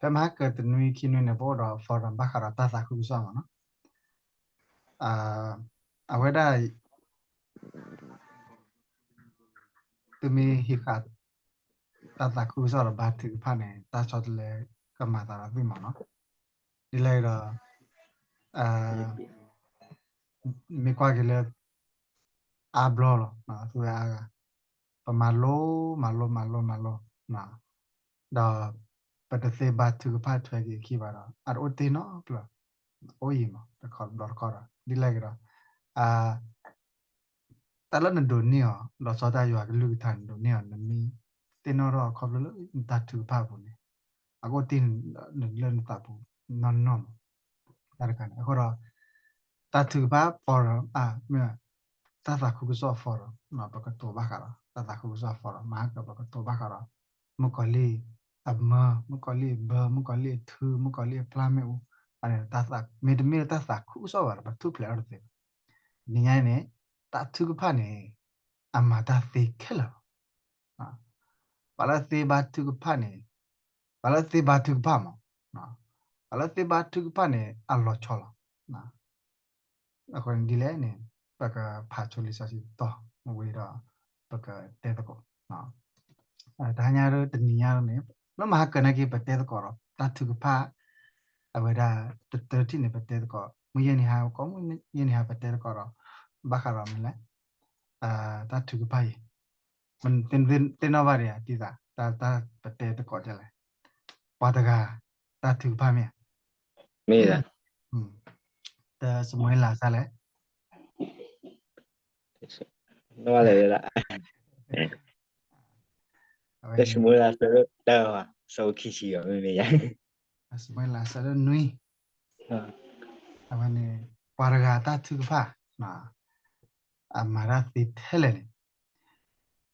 ဖဲမဟါကတနွံခံနွံန့ၣ် ပအိၣ်ဒီး forum ဘၣ်ဃးဒီးတၢ်သးခုကစီၣ်မ့ၢ်နီၤ. အဝဲဒၣ် သုမ့ၢ်ဟံးဃာ် တၢ်သးခုကစီၣ်ဒီးဘါထုကဖၣ်န့ၣ် တၢ်ဆီတလဲကမၤသးဒီးသုမ့ၢ်နီၤ. ဒ်လဲၣ်ဒီး မ့ၢ်ကွၢ်က့ၤလၢ အါဘျီလီၤ သုဝဲအါဂၤ ပမၤလိ မၤလိ မၤလိ မၤလိ ဒီး ပတသ့ဘါထုကဖၣ်ထွဲက့ၤအခံဘၣ်ဒီး အတအိၣ်တ့ၢ်နီတဖျၢၣ် အိၣ်အံၤမး တခီတဘျီတခီဒီး ဒ်လဲၣ်ကဒီး တၢ်လၢနဒိးန့ၢ်အီၤ ဒီးစီၤတၢ်ယွၤကလုၢ်ကထါနဒိးန့ၢ်အီၤ နမ့ၢ်သ့ၣ်နီၣ်ထီၣ်ခီဖျိလၢနတၢ်ထုကဖၣ်အပူၤန့ၣ် အကအိၣ်တ့ၢ်လၢနသးပူၤနီၢ်နီၢ်မး. တၢ်တခါန့ၣ် အဃိဒီး တၢ်ထုကဖၣ် forum မ့ၢ် တၢ်သးခုကစီၣ် forum ပကတိၤဘၣ်ဃးဒီး တၢ်သးခုကစီၣ် forum မဟါကပကတိၤဘၣ်ဃးဒီး မုၣ်ကီၤလံၢ်အမၢ မုၣ်ကီၤလံၢ်အဘၢ မုၣ်ကီၤလံၢ်အထု မုၣ်ကီၤလံၢ်အဖျါမ့ၣ်အူ မ့တမ့ၢ်လၢတၢ်သးခုကစီၣ်ဘၣ်ဒီး ပထူၣ်ဖျဲးအီၤတသ့ဘၣ်. တနံၤညါအံၤန့ၣ် တၢ်ထုကဖၣ်န့ၣ် အမၤတၢ်သ့ခဲလၢာ်လီၤ. ပှၤလၢသ့ဘါထုကဖၣ်န့ၣ် ပှၤလၢသ့ဘါထုကဖၣ်မး ပှၤလၢသ့ဘါထုကဖၣ်န့ၣ် အလီၤဆီလီၤ. အဃိန့ၣ်ဒ်လဲၣ်န့ၣ် ပကဖးဆိလံာ်စီဆှံတီ မ့ၢ်ဝံၤဒီး ပကတဲသကိး တဟါညါတနံၤညါန့ၣ် လၢမဟါကနာ်က့ ပတဲသကိးဒီး တၢ်ထုကဖၣ် အဝဲဒၣ် တတၢထံၣ်န့ၣ် ပတဲသကိး မုၢ်ယဲၢ်နံၤဟါ ကိးမုၢ်ယဲၢ်နံၤဟါ ပတဲသကိးဒီး ဘၣ်ဃးဒီးမနုၤလဲၣ် တၢ်ထုကဖၣ်အံၤ သ့ၣ်နီၣ်ဘၣ်ဒံးဧါ ဒ်သိး တၢ်ပတဲသကိးဒ်လဲၣ် ပှၤတဂၤ တၢ်ထုကဖၣ်မ့ၢ်ဧါ မ့ၢ် တၢ်စမူၤအ့လးစၢ်လဲၣ် တၢ်စမူၤအ့လး ဆၢဒိၣ်တၢ ဆၢခံဆံမ့ၢ်မ့ၢ်ယါ တၢ်စမူၤအ့လး ဆၢဒိၣ်နွံ အဝဲန့ၣ် ပှၤတဂၤတၢ်ထုကဖၣ် အမၤတၢ်သ့ထဲလဲၣ်န့ၣ်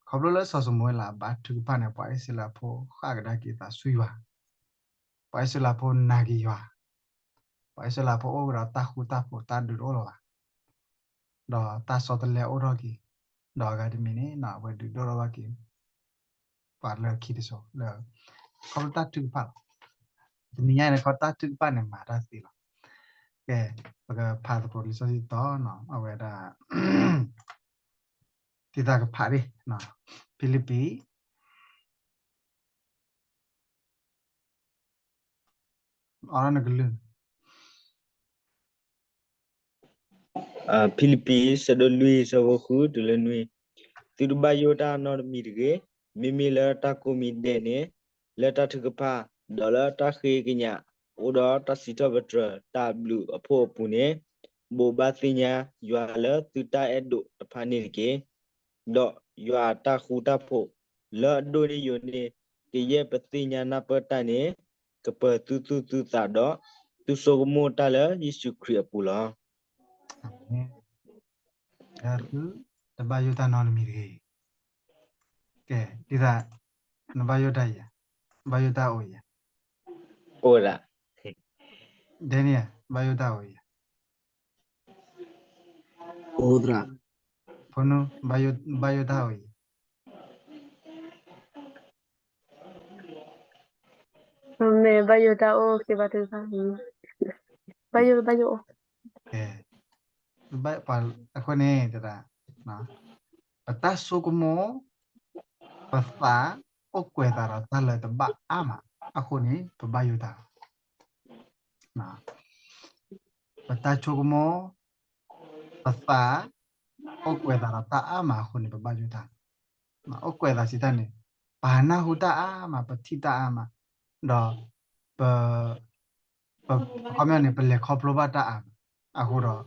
ခီဖျိလၢစီၤစမူၤအ့လးဘါထုကဖၣ်န့ၣ် ပှၤအံၣ်စရ့လးဖိဃၣ်ကဒါက့ၤသးဆူယွၤ, ပှၤအံၣ်စရ့လးဖိနာ်က့ၤယွၤ, ပှၤအံၣ်စရ့လးဖိအိၣ်ကဒီးတၢ်ဃူတၢ်ဖိးတၢ်ဒုးတအိၣ်လၢၤဘၣ်, ဒီးတၢ်ဆီတလဲအိၣ်ထီၣ်က့ၤ, ဒီးအဂၤတမံၤန့ၣ် အဝဲဒုးဒိၣ်ထီၣ်ဘၣ်က့ၤ ပှၤလၢခံတစိၤလၢ ခီဖျိတၢ်ထုကဖၣ်လီၤ. တနံၤညါန့ၣ် ခီတၢ်ထုကဖၣ်န့ၣ် မၤတၢ်သ့လီၤ. ကဲ ပကဖးသကိးလံာ်စီဆှံတီ အဝဲဒၣ် ဒ်သိးကဖးရ့ၣ် ဖံလံးပံၤ အီနကလုၢ် ဖံလံးပံၤ ဆၢဒိၣ်လွံၢ် ဆၢဖိဃုတုၤလၢနွံ, သုတဘၣ်ယိၣ်တၢ်နီတမံၤတဂ့ၤ, မ့မ့ၢ်လၢတၢ်ကိးမံၤဒဲးန့ၣ်, လၢတၢ်ထုကဖၣ်, ဒီးလၢတၢ်ဃ့ကညး, အိၣ်ဒီးတၢ်စံးထီၣ်ပတြၢၤတၢ်ဘျုးအဖှိၣ်အပူၤန့ၣ်, ဘိးဘၣ်သ့ၣ်ညါယွၤလၢသုတၢ်အဲၣ်ဒိးတဖၣ်န့ၣ်တက့ၢ်. ဒီးယွၤအတၢ်ဃူတၢ်ဖိးလၢအဒိၣ်န့ၢ်ယိာ်န့ၣ်, ကယဲၢ်ပသ့ၣ်ညါနၢ်ပၢၢ်တၢ်န့ၣ်, ကပၢၤသုသူၣ်သုသးဒီး သုဆိကမိၣ်တၢ်လၢယ့ၣ်ၡူးခရံာ်အပူၤလီၤ. သုတဘၣ်ယိၣ်တၢ်နီတမံၤတဂ့ၤ. ကဲ ဒ်သိး နဘၣ်ယိၣ်တၢ်အံၤဧါ, ဘၣ်ယိၣ်တၢ်အိၣ်အံၤဧါ, အိၣ်ဒၣ်, ဒဲန့ၣ်ဧါ, ဘၣ်ယိၣ်တၢ်အိၣ်အံၤဧါ, အိၣ်သရၣ်, ဖိနူ, ဘၣ်ယိၣ်တၢ်အိၣ်အံၤ မ့ၢ်ဘၣ်ယိၣ်တၢ်အိၣ်က့ၤဘၣ်တခါ, ဘၣ်ယိၣ် ဘၣ်ယိၣ်အိၣ်, အဃိန့ၣ် ပတၢ်ဆိကမိၣ်, ပသးအိၣ်ကွဲးသးဒီးတၢ်လၢတဘၣ်အါမး, အဃိန့ၣ် ပဘၣ်ယိၣ်တၢ် ပတၢ်ဆိကမိၣ်, ပသးအိၣ်ကွဲးသးဒီးတၢ်အါမးအဃိန့ၣ် ပဘၣ်ယိၣ်တၢ်, အိၣ်ကွဲးသးစံးတၢ်န့ၣ်, ပနၢ်ဟူတၢ်အါမး, ပထံၣ်တၢ်အါမး, ဒီး ပ, ပ, ခီပညီန့ၣ် ပလဲၤခီဖျိဘၣ်တၢ်အါမး, အဃိဒီး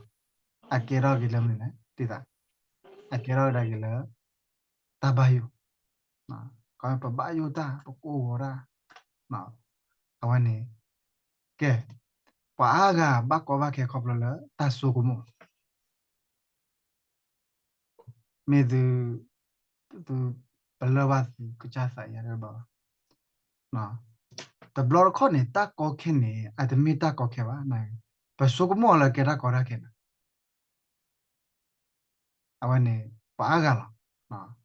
အကဲထီၣ်က့ၤလၢမနုၤလဲၣ်, ဒ်သိး အကဲထီၣ်ကဒါက့ၤလၢ တၢ်ဘၣ်ယိၣ်, ပဘၣ်ယိၣ်တၢ်, ပကိၢ်ဂီၤတၢ်, အဝဲန့ၣ်, ကဲ, ပှၤအါဂၤဘၣ်ကီဘၣ်ခဲခီဖျိလၢတၢ်ဆိကမိၣ် မ့ၢ်သု, သုပလၢၢ်ဘၣ်သုကစၢ်သးအံၤတဘၣ်ဘၣ်, တဘျီတခီၣ်န့ၣ် တၢ်ကီခဲန့ၣ် အတမ့ၢ်တၢ်ကီခဲဘၣ်, ပဆိကမိၣ်အီၤလၢကဲတၢ်ကီတၢ်ခဲန့ၣ်, အဝဲန့ၣ် ပှၤအါဂၤလီၤ.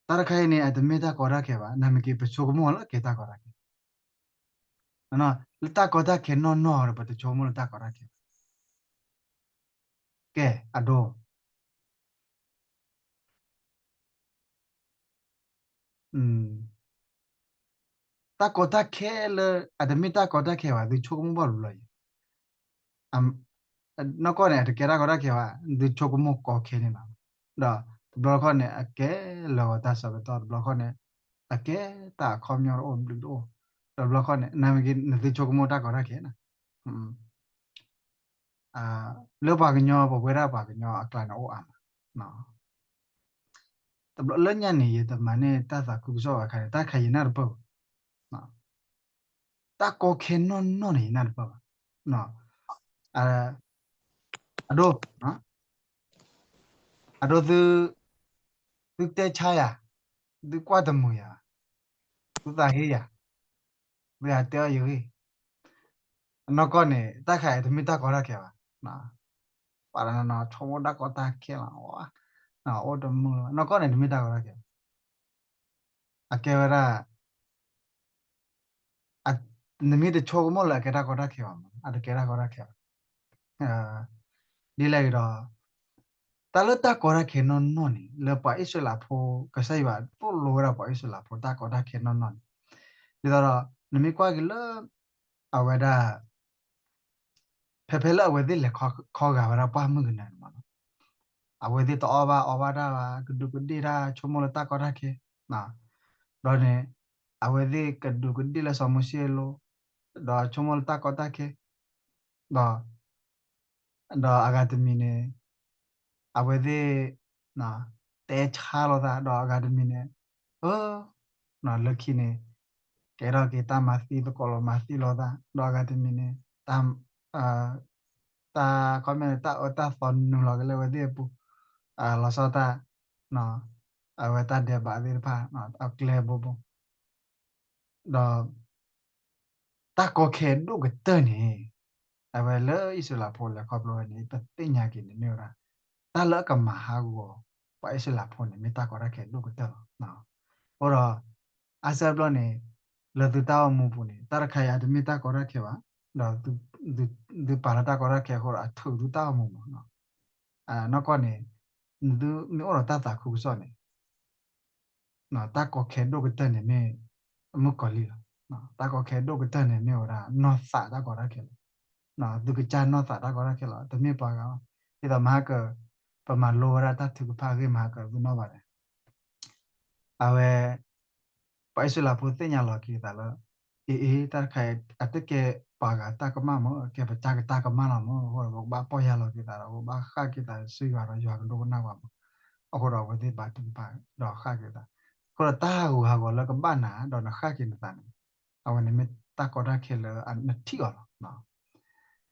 တၢ်တခါအံၤန့ၣ် အတမ့ၢ်တၢ်ကီတၢ်ခဲဘၣ်, နမ့ၢ်က့ၤပဆိကမိၣ်အီၤလၢကဲတၢ်ကီတၢ်ခဲ လၢတၢ်ကီတၢ်ခဲနီၢ်နီၢ်ဒီး ပတဆိကမိၣ်လၢတၢ်ကီတၢ်ခဲဘၣ်. ကဲ အဒိ တၢ်ကီတၢ်ခဲလၢ အတမ့ၢ်တၢ်ကီတၢ်ခဲဘၣ် သုဆိကမိၣ်ဘၣ်တဘျီအံၤ, နီၢ်ကီၢ်န့ၣ် အတကဲတၢ်ကီတၢ်ခဲဘၣ် သုဆိကမိၣ်ကီခဲန့ၣ်လီၤ. ဒီးတဘျီတခီၣ်န့ၣ် အကဲလၢာ်ဂီၤတၢ်ဆၢကတီၢ် တဘျီတခီၣ်န့ၣ် အကဲတၢ်အခီပညီတအိၣ်ဘျုးတအိၣ်, ဒီးတဘျီတခီၣ်န့ၣ် နမ့ၢ်က့ၤ နသုဆိကမိၣ်တၢ်ကီတၢ်ခဲန့ၣ် လၢပှၤကညီ ပဝဲဒၣ်ပှၤကညီအကျါန့ၣ်အိၣ်အါမး, တဘျီလၢညါန့ၣ် ယတမၤန့ၢ်တၢ်သးခုကစီၣ်အခါန့ၣ် တၢ်တခါယနၢ်တပၢၢ်ဘၣ်, တၢ်ကီခဲနီၢ်နီၢ်န့ၣ် ယနၢ်တပၢၢ်ဘၣ်, အဒိ အဒိ သုတဲဆါယၤ, သုကွၢ်တမုာ်ယၤ, သုသးဟ့ယၤ, သုဟးတဲအီၤယဂ့ၢ်, အနီၢ်ကီၢ်န့ၣ် တၢ်တခါအံၤတမ့ၢ်တၢ်ကီတၢ်ခဲဘၣ်, ပှၤတနီၤနီၤ ဆိကမိၣ်တၢ်ကီတၢ်ခဲလီၤ, အိၣ်တမုာ်လီၤ, နီၢ်ကီၢ်န့ၣ် တမ့ၢ်တၢ်ကီတၢ်ခဲဘၣ်, အကဲဝဲဒၣ် နမ့ၢ်တဆိကမိၣ်လၢအကဲတၢ်ကီတၢ်ခဲဘၣ်မး အတကဲတၢ်ကီတၢ်ခဲဘၣ်, ဒ်လဲၣ်ဂ့ၤဒီး တၢ်လၢတၢ်ကီတၢ်ခဲနီၢ်နီၢ်န့ၣ် လၢပှၤအံၣ်စရ့လးဖိ ကစၢ်ယွၤသိၣ်လိဝဲဒၣ်ပှၤအံၣ်စရ့လးဖိ တၢ်ကီတၢ်ခဲနီၢ်နီၢ်န့ၣ်, ဒ်သိးဒီး နမ့ၢ်ကွၢ်က့ၤလၢ အဝဲဒၣ် ဖဲဖဲလၢအဝဲသ့ၣ်လဲၤခီဂာ်ဝဲဒၣ်ပှၢ်မုၢ်ကနၢန့ၣ်မးလီၤ, အဝဲသ့ၣ်တအီၣ်ဘၣ်အီဘၣ်တၢ်ဘၣ် ကဒူးကဒ့ၣ်တၢ် ဆိကမိၣ်လၢတၢ်ကီတၢ်ခဲ, ဒီးန့ၣ် အဝဲသ့ၣ်ကဒူးကဒ့ၣ်လၢစီၤမိၤၡ့အလိၤ, ဒီးဆိကမိၣ်လၢတၢ်ကီတၢ်ခဲ, ဒီး ဒီးအဂၤတမံၤန့ၣ် အဝဲသ့ၣ် တဲဆါလိာ်သး ဒီးအဂၤတမံၤန့ၣ် အ လၢခံန့ၣ် ကဲထီၣ်က့ၤတၢ်မၤသံ သကိးလီၤမၤသံလိာ်သး ဒီးအဂၤတမံၤန့ၣ် တၢ် တၢ်ခီမ့ၢ်န့ၣ် တၢ်အၢတၢ်သီနုာ်လီၤက့ၤလၢအဝဲသ့ၣ်အပူၤ, လီၤဆီတၢ် အဝဲတၢ်ဒဲးဘးသ့ၣ်တဖၣ် အကျဲဘိဘိ ဒီး တၢ်ကီခဲဒိၣ်ကတၢၢ်န့ၣ် အဝဲလၢအံၣ်စရ့လးဖိလဲၤခီဖျိဝဲန့ၣ် ပသ့ၣ်ညါက့ၤန့ၣ်မ့ၢ်ဝဲဒၣ် တၢ်လၢအကမၤဟးဂီၤ ပှၤအံၣ်စရ့လးဖိန့ၣ် မ့ၢ်တၢ်ကီတၢ်ခဲဒိၣ်ကတၢၢ်လီၤ. အဃိဒီး အါစၢဘျီန့ၣ် လၢသုတၢ်အိၣ်မူပူၤန့ၣ် တၢ်တခါအံၤအတမ့ၢ်တၢ်ကီတၢ်ခဲဘၣ်, ဒီး သုပာ်လၢတၢ်ကီတၢ်ခဲအဃိဒီး အထုးသုတၢ်အိၣ်မူမး နီၢ်ကီၢ်န့ၣ် သုမ့ၢ်အိၣ်ဒီးတၢ်သးခုကစီၣ်န့ၣ် တၢ်ကီခဲဒိၣ်ကတၢၢ်န့ၣ်မ့ၢ် မုၣ်ကီၤလံၢ်လီၤ. တၢ်ကီခဲဒိၣ်ကတၢၢ်န့ၣ်မ့ၢ်ဝဲဒၣ် နီၢ်သးတၢ်ကီတၢ်ခဲလီၤ. သုကစၢ်နီၢ်သးတၢ်ကီတၢ်ခဲလီၤ. တမ့ၢ်ပှၤဂၤဘၣ်. ဒ်သိးမဟါက ပမၤလိဝဲဒၣ်တၢ်ထုကဖၣ်အဂ့ၢ်မဟါက သုနီၣ်ဘၣ်ဒီး အဝဲ ပှၤအံၣ်စရ့လးဖိသ့ၣ်ညါလီၤက့ၤသးလၢ အ့ အ့ တၢ်တခါအံၤ အတကဲပှၤဂၤတၢ်ကမၣ်မး ကဲပတၢ်ကမၣ်လီၤမး အဃိဒီး ပကဘၣ်ပီၢ်ယၢ်လီၤက့ၤသးဒီး ပကဘၣ်ဃၣ်က့ၤသးဆူယွၤဒီးယွၤကဒိကနၣ်ပှၤမး. အဃိဒီးအဝဲသ့ၣ်ဘါထုကဖၣ် ဒီးဃၣ်က့ၤသး. အဃိဒီးတၢ်ဟးဂူာ်ဟးဂီၤလၢကဘၣ်နၤ ဒီးနဃၣ်က့ၤနသးန့ၣ် အဝဲန့ၣ်မ့ၢ်တၢ်ကီတၢ်ခဲလၢနထံၣ်အီၤလီၤ.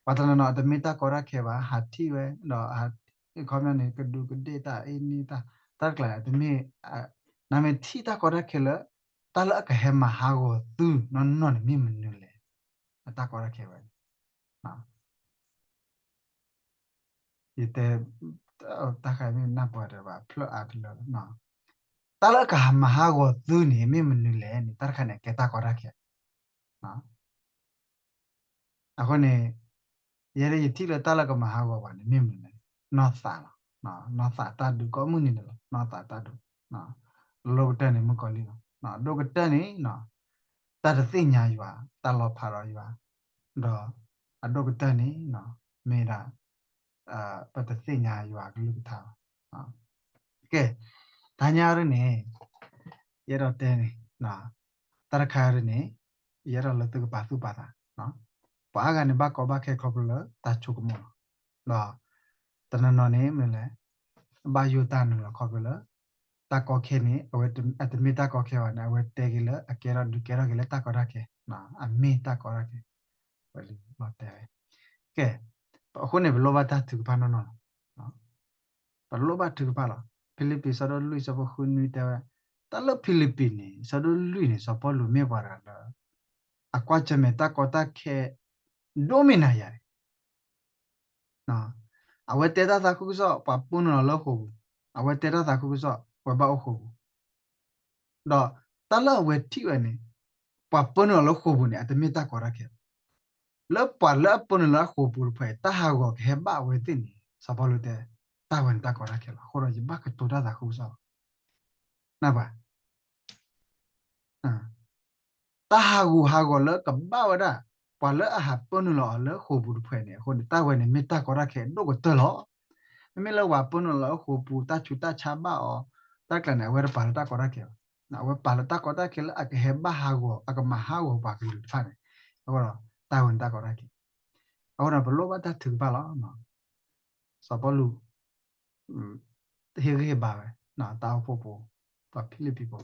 ပှၤတနီၤနီၤအတမ့ၢ်တၢ်ကီတၢ်ခဲဘၣ် ဟးထံၣ်ဝဲ ဒီး ခီပညီန့ၣ် ကဒူးကဒ့ၣ်တၢ်အ့န့ၢ်တၢ် တၢ်တကျါန့ၣ် အတမ့ၢ် နမ့ၢ်ထံၣ်တၢ်ကီတၢ်ခဲလၢ တၢ်လၢအကဟဲမၤဟးဂီၤသုနီၢ်နီၢ်န့ၣ် မ့ၢ်မနုၤလဲၣ်. အတၢ်ကီတၢ်ခဲဝဲန့ၣ် ယတဲ တၢ်ဃးမ့ၢ်နၢ်ပၢၢ်တဘၣ် ဖျၢၣ်အါတလၢ တၢ်လၢအကမၤဟးဂီၤသုန့ၣ် မ့ၢ်မနုၤလဲၣ်န့ၣ် တၢ်တခါန့ၣ် အကဲတၢ်ကီတၢ်ခဲ အဃိန့ၣ် ယဲဒၣ်ယထံၣ်လၢတၢ်လၢကမၤဟးဂီၤပှၤန့ၣ် မ့ၢ်မနုၤလဲၣ်, နီၢ်သးလီၤ. နီၢ်သးတၢ်ဒုးကိးမုၢ်နံၤန့ၣ်လီၤ. နီၢ်သးတၢ်ဒုး လိၣ်ကတၢၢ်န့ၣ် မုၣ်ကီၤလံၢ်လီၤ. ဒိၣ်ကတၢၢ်န့ၣ် တၢ်တသ့ၣ်ညါယွၤ, တၢ်လီၤဖးဒီးယွၤ, ဒီးအဒိၣ်ကတၢၢ်န့ၣ် မ့ၢ်ဒၣ် ပတသ့ၣ်ညါယွၤအကလုၢ်ကထါဘၣ်. ကဲ တဟါညါဒ်န့ၣ် ယအဲၣ်ဒိးတဲန့ၣ် တၢ်တခါဒ်န့ၣ် ယအဲၣ်ဒိးလၢသုကပာ်သူၣ်ပာ်သး, ပှၤအါဂၤန့ၣ် ဘၣ်ကီဘၣ်ခဲခီဖျိလၢတၢ်ဆိကမိၣ်လီၤ. ဒီးတနီၤနီၤန့ၣ်မ့ၢ်လဲၣ် ဘၣ်ယိၣ်တၢ်နုာ်လီၤခီဖျိလၢ တၢ်ကီခဲန့ၣ် အဝဲအတမ့ၢ်တၢ်ကီခဲဘၣ်န့ၣ် အဝဲတဲက့ၤလၢအကဲထီၣ်ဒုးကဲထီၣ်က့ၤလၢတၢ်ကီတၢ်ခဲ, အမ့ၢ်တၢ်ကီတၢ်ခဲ ဝဲလံတဲဝဲ. ကဲ အဃိန့ၣ် ပလိၣ်ဘၣ်တၢ်ထုကဖၣ်နီၢ်နီၢ်လီၤ. ပလိၣ်ဘၣ်ထုကဖၣ်လီၤ. ဖံလံးပံး ဆၢဒိၣ်လွံၢ် ဆၢဖိဃုနွံတဲဝဲ တၢ်လၢဖံလံးပံးန့ၣ် ဆၢဒိၣ်လွံၢ်န့ၣ် စီၤပီလူးမ့ၢ်ပှၤတဂၤလၢ အကွၢ်ဆၢၣ်မဲာ်တၢ်ကီတၢ်ခဲ ဒိၣ်မ့ၢ်နၤယၤန့ၣ် အဝဲတဲတၢ်သးခုကစီၣ် ပှၤပၢနုာ်လီၤလၢဃိာ်ပူၤ, အဝဲတဲတၢ်သးခုကစီၣ် ပှၤဘၣ်အိၣ်ဃိာ်ပူၤ, ဒီးတၢ်လၢအဝဲထံၣ်ဝဲန့ၣ် ပှၤပၢနုာ်လီၤလၢဃိာ်ပူၤန့ၣ် အတမ့ၢ်တၢ်ကီတၢ်ခဲဘၣ်. လၢပှၤလၢအပၢနုာ်လီၤအဃိာ်ပူၤတဖၣ်အံၤ တၢ်ဟးဂီၤကဟဲဘၣ်အဝဲသ့ၣ်န့ၣ် စီၤပီလူးတဲ တၢ်ဝဲန့ၣ်တၢ်ကီတၢ်ခဲလီၤ. အဃိဒီးယဘၣ်ကတိၤတၢ်သးခုကစီၣ်လီၤ. နၢ်ပၢၢ် တၢ်ဟးဂူာ်ဟးဂီၤလၢကဘၣ်ဝဲဒၣ် ပှၤလၢအဟးပၢနုာ်လီၤအီၤလၢဃိာ်ပူၤတဖၣ်န့ၣ် အဃိန့ၣ် တၢ်ဝဲန့ၣ်မ့ၢ်တၢ်ကီတၢ်ခဲအဒိၣ်ကတၢၢ်လီၤ. မ့မ့ၢ်လၢပှၤပၢနုာ်လီၤလၢဃိာ်ပူၤ တၢ်ဆူးတၢ်ဆါဘၣ်အီၤ တၢ်ကျါန့ၣ် အဝဲတပာ်လၢတၢ်ကီတၢ်ခဲဘၣ်. အဝဲပာ်လၢတၢ်ကီတၢ်ခဲလၢအကဟဲဘၣ်ဟးဂီၤ အကမၤဟးဂီၤပှၤကလုာ်တဖၣ်န့ၣ် အဃိဒီး တၢ်ဝဲန့ၣ်တၢ်ကီတၢ်ခဲ အဃိဒီးပလိၣ်ဘၣ်တၢ်ထုကဖၣ်လီၤ. စီၤပီလူး ဟ့ၣ်ဂံၢ်ဟ့ၣ်ဘါဝဲ တၢ်အိၣ်ဖှိၣ်ဖိ ပှၤဖံလံးပံၤဖိ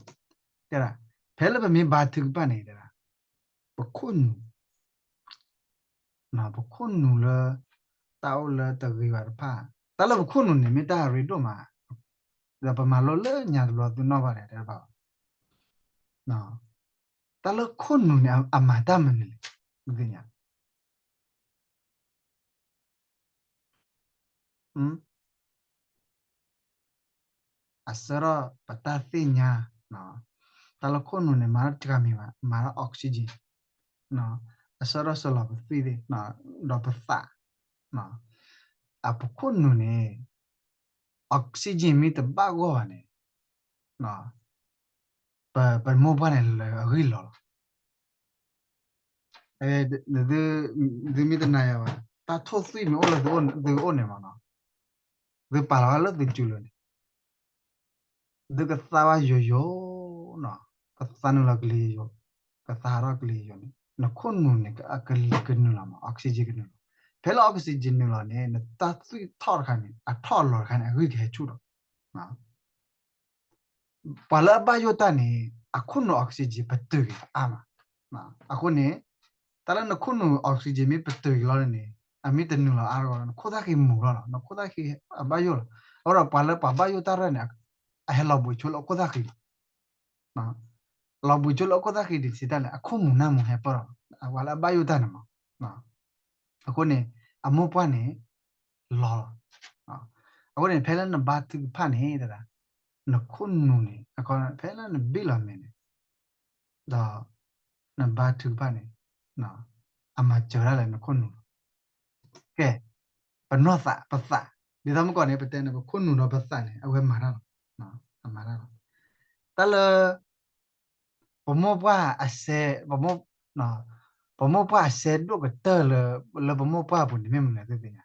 တဲဒၣ် ဖဲလၢပမ့ၢ်ဘါထုကဖၣ်န့ၣ်တဲဒၣ် ပခိၣ်နူာ် ပခိၣ်နူာ်လၢ တၢ်အိၣ်လၢတဂ့ၤဘၣ်တဖၣ် တၢ်လၢပခိၣ်နူာ်န့ၣ် မ့ၢ်တၢ်အရ့ဒိၣ်မး ဒီးပမၤလိလၢညါတဘျီသုနီၣ်ဘၣ်န့ၣ် တဲဘၣ် တၢ်လၢခိၣ်နူာ်န့ၣ် အမၤတၢ်မနုၤလဲၣ် သ့ၣ်ညါ အဆၢထၢၣ်ပတၢ်သ့ၣ်ညါ တၢ်လၢခိၣ်နူာ်န့ၣ် မၤတၢ်တဂၤမံၤဘၣ် မၤတၢ် oxygen အဆၢထၢၣ်ဆၢလီၤပသွံၣ်သ့ၣ် ဒီးပသး အပခိၣ်နူာ်န့ၣ် oxygen မ့ၢ်တဘၣ်ဂီၢ်ဘၣ်န့ၣ် ပမိၢ်ပှၢ်န့ၣ်လၢအဂံၢ်လီၤလီၤ သုမ့ၢ်တနာ်ယၤဘၣ် တၢ်ထိၣ်သွံၣ်မ့ၢ်အိၣ်လၢသုအိၣ်န့ၣ်မးနီၤ သုပာ်လီၤဝဲလၢသုစုလိၤန့ၣ် သုကသါဘၣ်ယိာ်ယိာ်နီၤ ကသါနုာ်လီၤကလံၤယိာ် ကသါထီၣ်ကလံၤယိာ်န့ၣ် နခိၣ်နူာ်န့ၣ် အကလံၤကနုာ်လီၤမး oxygen ကနုာ်လီၤ ဖဲလၢ oxygen နုာ်လီၤန့ၣ် နတၢ်သွံၣ်ထီၣ်တခါန့ၣ် အထီၣ်အလီၤတခါန့ၣ် အဂံၢ်ကဟဲဆူၣ်ဒီး ပှၤလၢအဘၣ်ယိၣ်တၢ်န့ၣ် အခိၣ်နူာ် oxygen ပတုာ်က့ၤအါမး အဃိန့ၣ် တၢ်လၢနခိၣ်နူာ် oxygen မ့ၢ်ပတုာ်က့ၤလီၤန့ၣ် အမ့ၢ်တနုာ်လီၤအါတဂီၤ နခိၣ်သၣ်ဃံမူၤလီၤလီၤ နခိၣ်သၣ်ဃံအဘၣ်ယိၣ်လီၤ အဃိဒီးပှၤလၢပှၤဘၣ်ယိၣ်တၢ်ရၢၣ်န့ၣ် အဟဲလီၤဘှံးဆိလၢအခိၣ်သၣ်ဃံလီၤ လီၤဘှံးဆိလၢအခိၣ်သၣ်ဃံဒံးစံးတၢ်န့ၣ် အခိၣ်မူၤနၢ်မူၤဟဲပၢၢ်လီၤ ပှၤလၢအဘၣ်ယိၣ်တၢ်န့ၣ်မး အဃိန့ၣ် အမိၢ်ပှၢ်န့ၣ် လီၤလီၤ အဃိန့ၣ် ဖဲလၢနဘါထုကဖၣ်န့ၣ် တဒၣ် နခိၣ်နူာ်န့ၣ် ဖဲလၢနဘ့ၣ်လီၤမဲာ်န့ၣ် ဒီး နဘါထုကဖၣ်န့ၣ် အမၤစၢၤဒၣ်လဲာ်နခိၣ်နူာ်လီၤ ကဲ ပနီၢ်သး ပသး ဒ်သိးမုၢ်ကီၢ်န့ၣ် ပတဲန့ၣ် ပခိၣ်နူာ်ဒီးပသးန့ၣ် အဝဲမၤတၢ်လီၤ အမၤတၢ်လီၤ တၢ်လၢ ပမိၢ်ပှၢ်အစဲ ပမိၢ်ပှၢ်အစဲဒိၣ်ကတၢၢ်လၢ လၢပမိၢ်ပှၢ်အပူၤန့ၣ် မ့ၢ်မနုၤလဲၣ်သ့ၣ်ညါ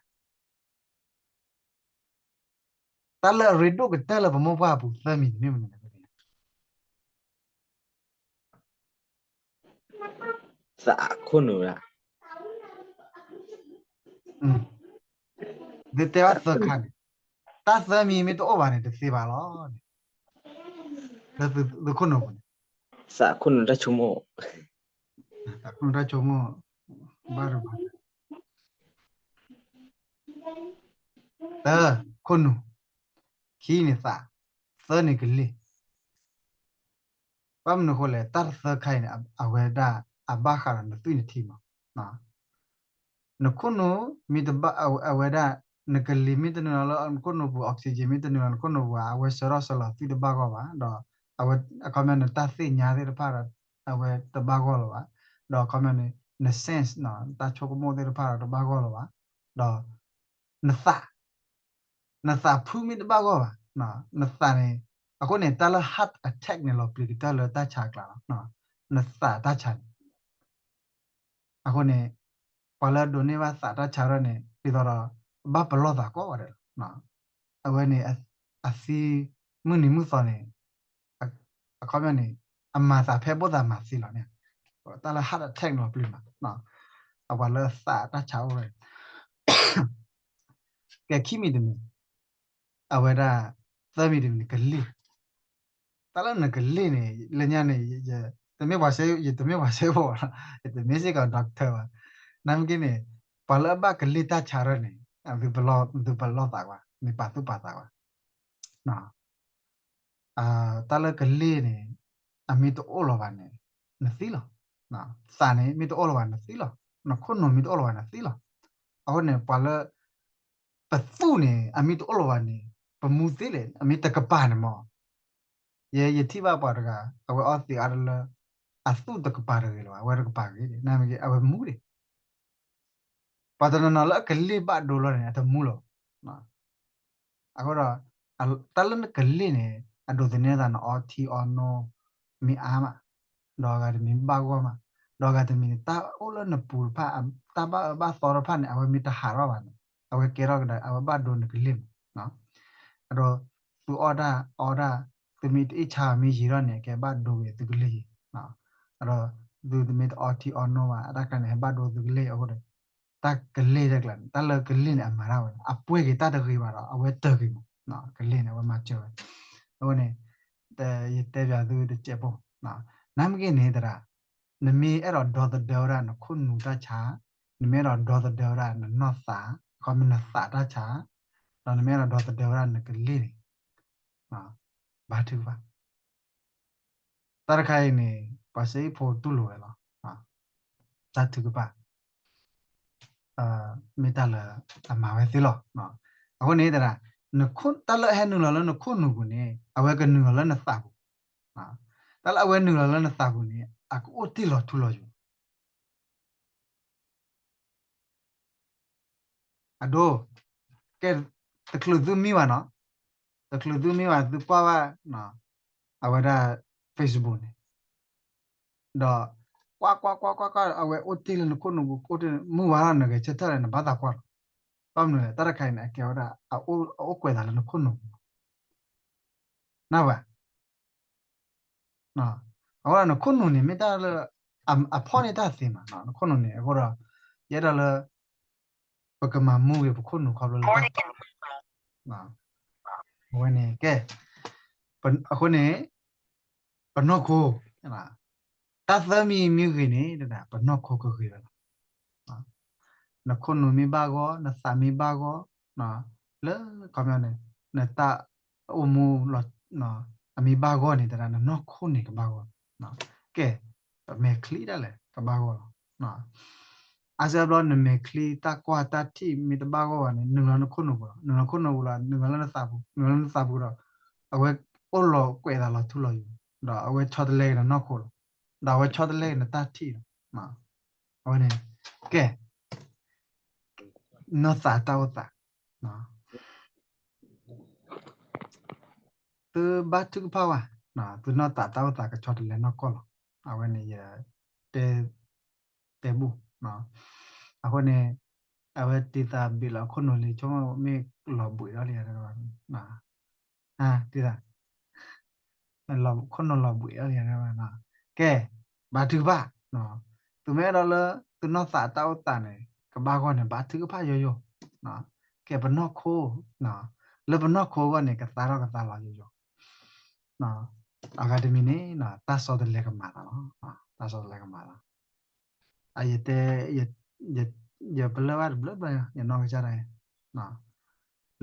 တၢ်လၢအရ့ဒိၣ်ကတၢၢ်လၢပမိၢ်ပှၢ်အပူၤသၢမံၤန့ၣ် မ့ၢ်မနုၤလဲၣ်သ့ၣ်ညါ သးခိၣ်နူာ် သုတဲဘၣ်သၢခါန့ၣ် တၢ်သၢမံၤမ့ၢ်တအိၣ်ဘၣ်န့ၣ် တသ့ဘၣ်လီၤန့ၣ် လၢသုခိၣ်နူာ်ပူၤန့ၣ် သးခိၣ်နူာ်တၢ်ဆိကမိၣ် သးခိၣ်နူာ်တၢ်ဆိကမိၣ် ဘၣ်တဘၣ် တၢ ခိၣ်နူာ် ခံန့ၣ်သး သၢန့ၣ်ကလ့ၢ် ဘၣ်မနုၤအဃိလဲၣ် တၢ်တသၢခါအံၤန့ၣ် အဝဲဒၣ်အဘၣ်ဃးဒီးနသွံၣ်နထံမး နခိၣ်နူာ်မ့ၢ်တဘၣ် အဝဲဒၣ် နကလံၤမ့ၢ်တနုာ်လီၤလၢနခိၣ်နူာ်ပူၤ oxygen မ့ၢ်တနုာ်လီၤနခိၣ်နူာ်ပူၤ အဝဲဆှၢထီၣ်ဆှၢလီၤသွံၣ်တဘၣ်ဂီၢ်ဘၣ် ဒီး အဝဲ အခီပညီနတၢ်သ့ၣ်ညါသ့ၣ်တဖၣ်ဒီး အဝဲတဘၣ်ဂီၢ်လၢၤဘၣ် ဒီးအခီပညီန့ၣ် န sense တၢ်ဆိကမိၣ်သ့ၣ်တဖၣ်ဒီးတဘၣ်ဂီၢ်လၢၤဘၣ် ဒီး နသး နသးဖုမ့ၢ်တဘၣ်ဂီၢ်ဘၣ် နသးန့ၣ် အဃိန့ၣ် တၢ်လၢ heart attack န့ၣ် လီၤပျံၤကတၢၢ်လၢတၢ်ဆါအကျါလီၤ နသးတၢ်ဆါန့ၣ် အဃိန့ၣ် ပှၤလၢအဒိးန့ၢ်ဘၣ်သးတၢ်ဆါထီၣ်န့ၣ် ဒ်သိးဒီး ဘၣ်ပလီၢ်သးကိးဂၤဒဲးလီၤ အဝဲန့ၣ် အသံ မုၢ်နံၤမုၢ်သီန့ၣ် အခီပညီန့ၣ် အမၤသးဖဲဘိၣ်သးမၤသံလီၤန့ၣ် တၢ်လၢ heart attack န့ၣ် လီၤပျံၤမး အပှၤလၢအသးတၢ်ဆါအိၣ်ဝဲ ကဲခံမံၤတမံၤ အဝဲဒၣ် သၢမံၤတမံၤန့ၣ် ကလ့ၢ် တၢ်လၢနကလ့ၢ်န့ၣ် လၢညါန့ၣ် တမ့ၢ်ပှၤစဲ ယတမ့ၢ်ပှၤစဲဖိဘၣ် ယတမ့ၢ်စ့ၢ်ကီး doctor ဘၣ် နမ့ၢ်က့န့ၣ် ပှၤလၢအဘၣ်ကလ့ၢ်တၢ်ဆါထီၣ်န့ၣ် သုပလီၢ်သးကွၢ် မ့ၢ်ပာ်သူၣ်ပာ်သးကွၢ် တၢ်လၢကလ့ၢ်န့ၣ် အမ့ၢ်တအိၣ်လီၤဘၣ်န့ၣ် နသံလီၤ သးန့ၣ် မ့ၢ်တအိၣ်လီၤဘၣ်နသံလီၤ နခိၣ်နူာ်မ့ၢ်တအိၣ်လီၤဘၣ်နသံလီၤ အဃိန့ၣ် ပှၤလၢ ပသူၣ်န့ၣ် အမ့ၢ်တအိၣ်လီၤဘၣ်န့ၣ် ပမူသ့လဲၣ် အမ့ၢ်တကပၤန့ၣ်မး ယဲယထံၣ်ဘၣ်ပှၤတဂၤ အဝဲအီသံးအါတလၢ အသူၣ်တကပၤတဂ့ၤလၢၤဘၣ် အဝဲတကပၤဂ့ၤ နမ့ၢ်က့ အဝဲမူဒံး ပှၤတနီၤနီၤလၢအကလ့ၢ်ဘၣ်ဒိလီၤန့ၣ် အတမူလီၤ. အဃိဒီး တၢ်လၢနကလ့ၢ်န့ၣ် အဒိးသန့ၤသးနအီထံအီနိ မ့ၢ်အါမး, ဒီးအဂၤတမံၤဘၣ်ဂီၢ်မး, ဒီးအဂၤတမံၤန့ၣ် တၢ်အိၣ်လၢနပူၤတဖၣ် တၢ်ဘၣ်အၢဘၣ်သီတဖၣ်န့ၣ် အဝဲမ့ၢ်တဟးထီၣ်ဘၣ်န့ၣ် အဝဲကဲထီၣ်ကဒီး အဝဲဘၣ်ဒိနကလ့ၢ်မး. အဒီး သုအီၣ်တၢ်အီတၢ် သုမ့ၢ်တအ့ၣ်ဆါမ့ၢ်ယံာ်ထီၣ်န့ၣ် အကဲဘၣ်ဒိဝဲသုကလ့ၢ်ယံာ်, အဒီး သုတမ့ၢ်တအီထံအီနိဘၣ် အတၢ်ခါန့ၣ် ဟဲဘၣ်ဒိသုကလ့ၢ်အဃိဒီး တၢ်ကလ့ၢ်တကျါန့ၣ် တၢ်လၢကလ့ၢ်န့ၣ် အမၤတၢ်ဝဲ အပှဲၤက့ၤတၢ်တဂ့ၤဘၣ်ဒီး အဝဲတၢၢ်က့ၤမး, ကလ့ၢ်န့ၣ် အဝဲမၤစၢၤဝဲ. အဃိန့ၣ် ယတဲပၠးသုတစဲးဖိ, နမ့ၢ်က့ၤန့ၣ်သရၣ် နမ့ၢ်အဲၣ်ဒိးဒီသဒၢဝဲဒၣ်နခိၣ်နူာ်တၢ်ဆါ, နမ့ၢ်အဲၣ်ဒိးဒီသဒၢဝဲဒၣ်နနီၢ်သး, ခီမ့ၢ်နသးတၢ်ဆါ, ဒီးနမ့ၢ်အဲၣ်ဒိးဒီသဒၢဝဲဒၣ်နကလ့ၢ်န့ၣ် ဘါထုကဖၣ်. တၢ်တခါအံၤန့ၣ် ပှၤစ့ဖိတူၢ်လိာ်ဝဲလီၤ. တၢ်ထုကဖၣ် မ့ၢ်တၢ်လၢအမၤဝဲသ့လီၤ. အဃိန့ၣ် တၢ်လၢအဟဲနုာ်လီၤလၢနခိၣ်နူာ်ပူၤန့ၣ် အဝဲကနုာ်လီၤလၢနသးပူၤ, တၢ်လၢအဝဲနုာ်လီၤလၢနသးပူၤန့ၣ် အကအိၣ်တ့ၢ်လီၤထူလီၤယိာ် အဒိ, ကဲ, တချုးသုမံဘၣ်နီၤ, တချုးသုမံဘၣ် သုကွၢ်ဘၣ် အဝဲဒၣ် Facebook န့ၣ်, ဒီး ကွၢ်ကွၢ်ကွၢ်ကွၢ်ကွၢ် အဝဲအိၣ်တ့ၢ်လၢနခိၣ်နူာ်ပူၤ အိၣ်တ့ၢ်မုၢ်ဝါထီၣ်နဂဲၤဆၢထၢၣ်လၢနဘၣ်သးကွၢ်လီၤ. ဘၣ်မနုၤလဲၣ် တၢ်တခါအံၤန့ၣ် အကဲဝဲဒၣ် အအိၣ်ကွဲးသးလၢနခိၣ်နူာ်ပူၤလီၤ. နၢ်ဝဲ အဝဲဒၣ်နခိၣ်နူာ်န့ၣ် မ့ၢ်တၢ်လၢ အဖီၣ်န့ၢ်တၢ်သ့မး နခိၣ်နူာ်န့ၣ် အဃိဒီး ယအဲၣ်ဒိးလၢ ပကမၤမူဂ့ၤပခိၣ်နူာ်ခီဖျိလၢတၢ် အဝဲန့ၣ် ကဲ အဃိန့ၣ် ပနီၢ်ခိ တၢ်သၢမံၤမ့ၢ်ဂ့ၤန့ၣ် ပနီၢ်ခိကဂ့ၤဝဲလီၤ. နခိၣ်နူာ်မ့ၢ်ဘၣ်ဂီၢ် နသးမ့ၢ်ဘၣ်ဂီၢ် လၢ ခီပညီန့ၣ် နတၢ်အိၣ်မူ အမ့ၢ်ဘၣ်ဂီၢ်န့ၣ် တဒၣ်နနီၢ်ခိန့ၣ်ကဘၣ်ဂီၢ်. ကဲ ပမဲာ်ချံဒၣ်လဲာ် ကဘၣ်ဂီၢ်လီၤ. အါစၢဘျီနမဲာ်ချံတၢ်ကွၢ်တၢ်ထံၣ်မ့ၢ်တဘၣ်ဂီၢ်ဘၣ်န့ၣ် နုာ်လီၤနခိၣ်နူာ်ပူၤလီၤ. နုာ်လီၤခိၣ်နူာ်ပူၤလီၤ နုာ်လီၤလၢနသးပူၤ နုာ်လီၤလၢနသးပူၤဒီး အဝဲအိၣ်လီၤကွဲးသးလီၤထူလီၤယိာ် ဒီးအဝဲဆီတလဲက့ၤနနီၢ်ခိလီၤ. ဒီးအဝဲဆီတလဲက့ၤနတၢ်ထံၣ်လီၤ. အဝဲန့ၣ် ကဲ နီၢ်သးတၢ်အိၣ်သး သုဘါထုကဖၣ်ဝဲ, သုနီၢ်သးတၢ်အိၣ်သးကဆီတလဲနီၢ်ကီၢ်လီၤ. အဝဲန့ၣ်ယ တဲ တဲဘူၣ်, အဃိန့ၣ် အဝဲတံၤသးဘ့ၣ်လီၤခိၣ်နူာ်လံ ဆိကမိၣ်မ့ၢ်လီၤဘှံးထီၣ်လံ, တံၤသး ခိၣ်နူာ်လီၤဘှံးထီၣ်လံ, ကဲ ဘါထုကဖၣ်, သုမ့ၢ်အဲၣ်ဒိးလၢ သုနီၢ်သးတၢ်အိၣ်သးန့ၣ် ကဘၣ်ဂီၢ်န့ၣ် ဘါထုကဖၣ်ယိယိ, ကဲပနီၢ်ခိ, လၢပနီၢ်ခိအဂီၢ်န့ၣ် ကသါထီၣ်ကသါလီၤယိယိ, အဂၤတမံၤန့ၣ် တၢ်ဆီတလဲကမၤသးလီၤ, တၢ်ဆီတလဲကမၤသး ယတဲ ယပလၢၢ်ဘၣ်တဘျီဘျီ ယနီၢ်ကစၢ်ဒၣ်,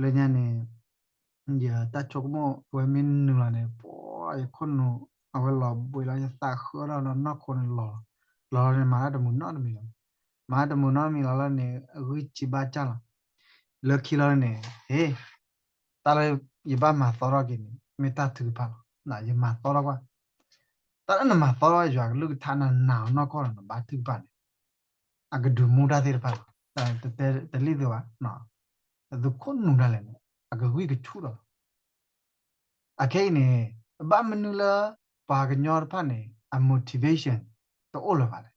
လၢညါန့ၣ် ယတၢ်ဆိကမိၣ် အဝဲမ့ၢ်နုာ်လီၤန့ၣ် ပှၤယခိၣ်နူာ် အဝဲလီၤဘှံးလီၤ ယသးဃၢထီၣ်လီၤ နီၢ်ခိန့ၣ်လီၤ, လီၤလီၤန့ၣ် မၤတၢ်တမုာ်နီတမံၤလီၤ, မၤတၢ်တမုာ်နီတမံၤလီၤလၢန့ၣ် အဂံၢ်ဆံးဘၣ်ကၢ်လီၤ, လၢခံလီၤန့ၣ် ဟ့ၣ် တၢ်လၢယဘၣ်မၤသီထီၣ်က့ၤန့ၣ် မ့ၢ်တၢ်ထုကဖၣ်လီၤ, ယမၤသီထီၣ်ကွၢ်, တၢ်လၢနမၤသီထီၣ်ယွၤကလုၢ်ကထါနနာ်အီၤနီၢ်ကီၢ်လီၤ နဘါထုကဖၣ်န့ၣ် အကဒုးမူတၢ်သ့ၣ်တဖၣ်လီၤ, တလံၣ်သုဘၣ်, သုခိၣ်နူာ်ဒၣ်လဲာ်န့ၣ် အကဂံၢ်ကဆူၣ်လီၤ, အခဲအံၤန့ၣ် ဘၣ်မနုၤလၢ ပှၤကညီတဖၣ်န့ၣ် အ motivation တအိၣ်လၢၤဘၣ်လဲၣ်,